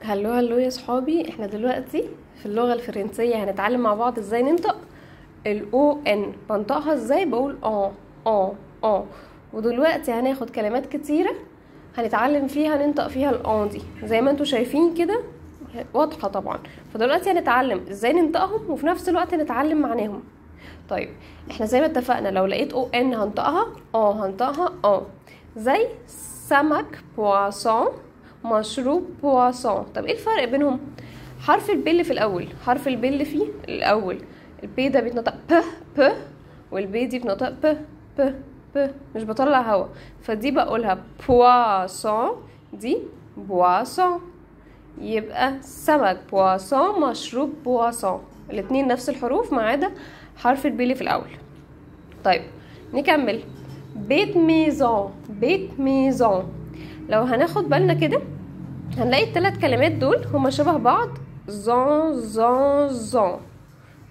hello hello يا صحابي، احنا دلوقتي في اللغة الفرنسية هنتعلم مع بعض ازاي ننطق ال o n. بنطقها ازاي؟ بقول اه اه اه. ودلوقتي هناخد كلمات كتيرة هنتعلم فيها ننطق فيها ال en دي، زي ما انتوا شايفين كده واضحة طبعا. فدلوقتي هنتعلم ازاي ننطقهم وفي نفس الوقت نتعلم معناهم. طيب احنا زي ما اتفقنا لو لقيت o n هنطقها اه، هنطقها اه، زي سمك poisson، مشروب boisson. طب ايه الفرق بينهم؟ حرف ال p اللي في الاول، حرف ال p اللي فيه الاول، ال p ده بيتنطق ب ب، وال b دي بتنطق ب ب ب، مش بطلع هوا، فدي بقولها poisson، دي boisson. يبقى سمك poisson، مشروب boisson، الاتنين نفس الحروف ما عدا حرف ال p اللي في الاول. طيب نكمل. بيت maison، بيت maison. لو هناخد بالنا كده هنلاقي الثلاث كلمات دول هما شبه بعض، zon zon zon.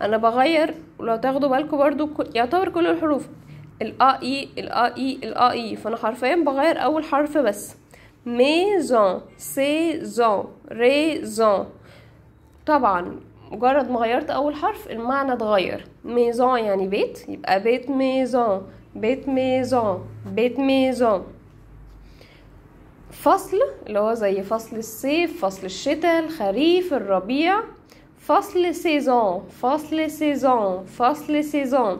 انا بغير، ولو تاخدوا بالكم برضو يعتبر كل الحروف ال a i ال a i ال a i، فانا حرفيا بغير اول حرف بس. maison، saison، raison. طبعا مجرد ما غيرت اول حرف المعنى اتغير. maison يعني بيت، يبقى بيت maison، بيت maison، بيت maison. فصل اللي هو زي فصل الصيف، فصل الشتاء، الخريف، الربيع، فصل saison، فصل saison، فصل saison.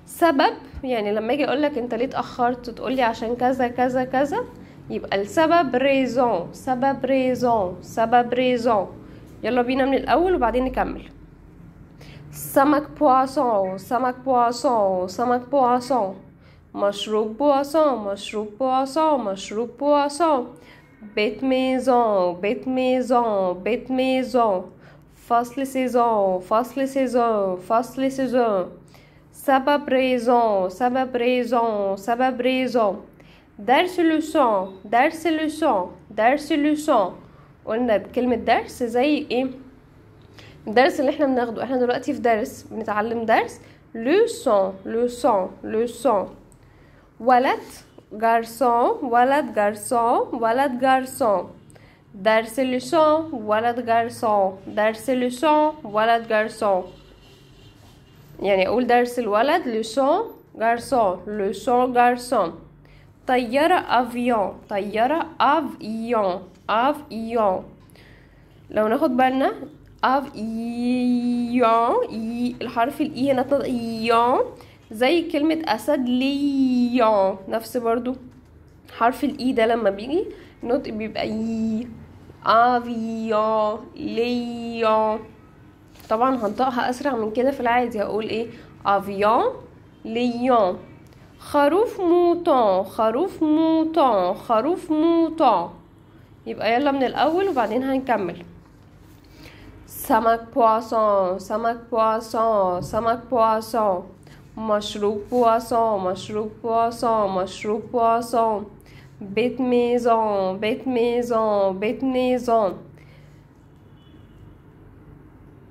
سبب يعني لما اجي اقولك انت ليه اتاخرت تقولي عشان كذا كذا كذا، يبقى السبب raison، سبب raison، سبب raison. يلا بينا من الاول وبعدين نكمل. سمك poisson، سمك poisson، سمك poisson. مشروب boisson، مشروب boisson، مشروب boisson. بيت maison، بيت maison، بيت maison. فصل saison، فصل saison، فصل saison. سبب raison، سبب raison، سبب raison. درس leçon، درس leçon، درس leçon. قلنا كلمة درس زي ايه؟ الدرس اللي احنا بناخده، احنا دلوقتي في درس بنتعلم درس leçon، leçon، leçon. ولد garçon، ولد garçon، ولد garçon. درس leçon، ولد garçon، درس leçon، ولد garçon. يعني اقول درس الولد leçon garçon، leçon garçon. طيارة avion، طيارة avion، avion. لو ناخد بالنا avion، الحرف ال i هنا اتنطق ion، زي كلمة أسد lion، نفس برضو حرف ال i ده لما بيجي نطق بيبقى ي. avion، lion. طبعا هنطقها أسرع من كده في العادي، هقول ايه؟ avion، lion. خروف mouton، خروف mouton، خروف mouton. يبقى يلا من الأول وبعدين هنكمل. سمك poisson، سمك poisson، سمك poisson. مشروب boisson، مشروب boisson، مشروب boisson. بيت maison، بيت maison، بيت maison.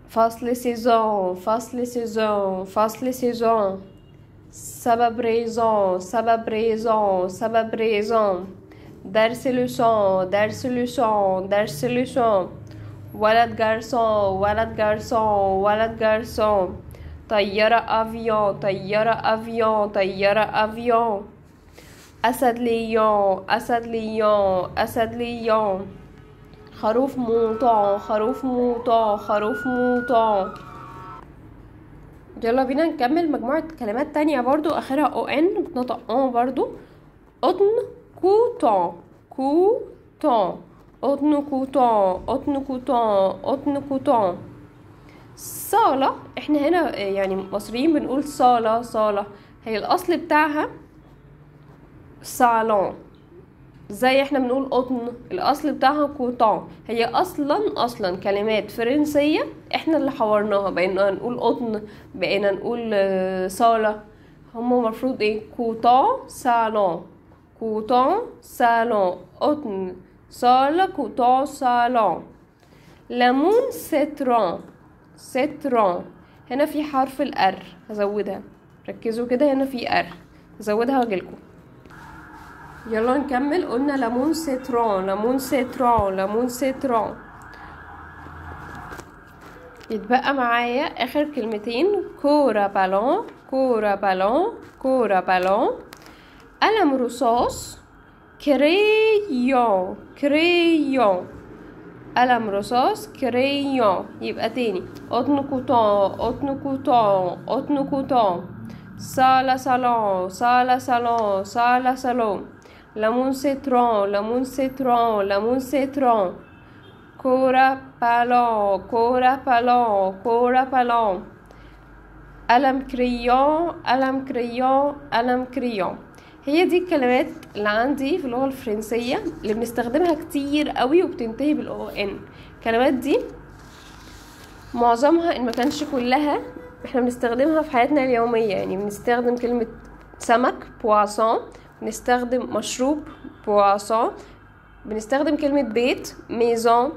فصل saison، فصل saison، فصل saison. سبب raison، سبب raison، سبب raison. درس leçon، درس leçon، درس leçon. ولد garçon، ولد garçon، ولد garçon. طيارة avion، طيارة avion، طيارة avion. أسد lion، أسد lion، أسد lion. خروف mouton، خروف mouton، خروف mouton. يلا بينا نكمل مجموعة كلمات تانية برضو آخرها o n بتنطق en برضو. قطن coton، coton، قطن coton، قطن coton، قطن coton. صالة، احنا هنا يعني مصريين بنقول صالة صالة، هي الأصل بتاعها صالون، زي احنا بنقول قطن، الأصل بتاعها coton. هي أصلا أصلا كلمات فرنسية احنا اللي حورناها، بقينا نقول قطن، بقينا نقول صالة. هما المفروض ايه؟ coton salon، coton salon، قطن صالة، coton salon. ليمون citron، citron. هنا في حرف ال r هزودها، ركزوا كده، هنا في r هزودها واجيلكم. يلا نكمل. قلنا ليمون citron، ليمون citron، ليمون citron. يتبقى معايا اخر كلمتين، كورة بالون، كورة بالون، كورة بالون. قلم رصاص crayon، crayon، قلم رصاص crayon. يبقى تاني قطن coton، قطن coton، قطن coton، صالة صالون، صالة صالون، صالة صالون، ليمون citron، ليمون citron، ليمون citron، كورة بالون، كورة بالون، كورة بالون، قلم crayon، قلم crayon، قلم crayon. هي دي الكلمات اللي عندي في اللغة الفرنسية اللي بنستخدمها كتير قوي وبتنتهي بال o n. الكلمات دي معظمها ان ما كانش كلها احنا بنستخدمها في حياتنا اليومية. يعني بنستخدم كلمة سمك poisson، بنستخدم مشروب boisson، بنستخدم كلمة بيت maison،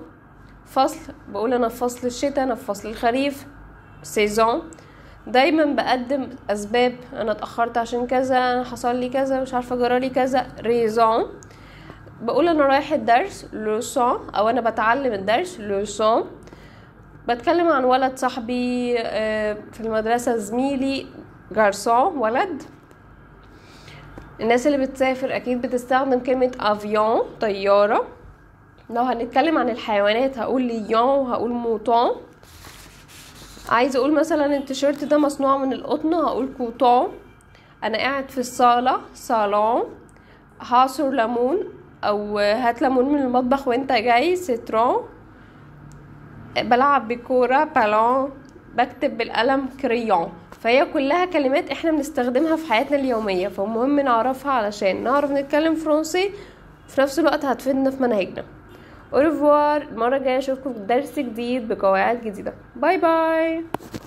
فصل بقول انا في فصل الشتاء، انا في فصل الخريف saison. دايما بقدم اسباب، انا اتاخرت عشان كذا، انا حصل لي كذا، مش عارفه جرالي كذا، raison. بقول انا رايح الدرس leçon، او انا بتعلم الدرس leçon. بتكلم عن ولد صاحبي في المدرسه، زميلي garçon ولد. الناس اللي بتسافر اكيد بتستخدم كلمه avion طياره. لو هنتكلم عن الحيوانات هقول lion وهقول mouton. عايزه اقول مثلا التيشيرت ده مصنوع من القطن هقول coton. انا قاعد في الصاله صالون. هعصر ليمون او هات ليمون من المطبخ وانت جاي citron. بلعب بكوره بالون. بكتب بالقلم crayon. فهي كلها كلمات احنا بنستخدمها في حياتنا اليوميه، فمهم نعرفها علشان نعرف نتكلم فرنسي، في نفس الوقت هتفيدنا في مناهجنا. Au revoir، المرة الجاية اشوفكم في درس جديد بقواعد جديدة. bye bye.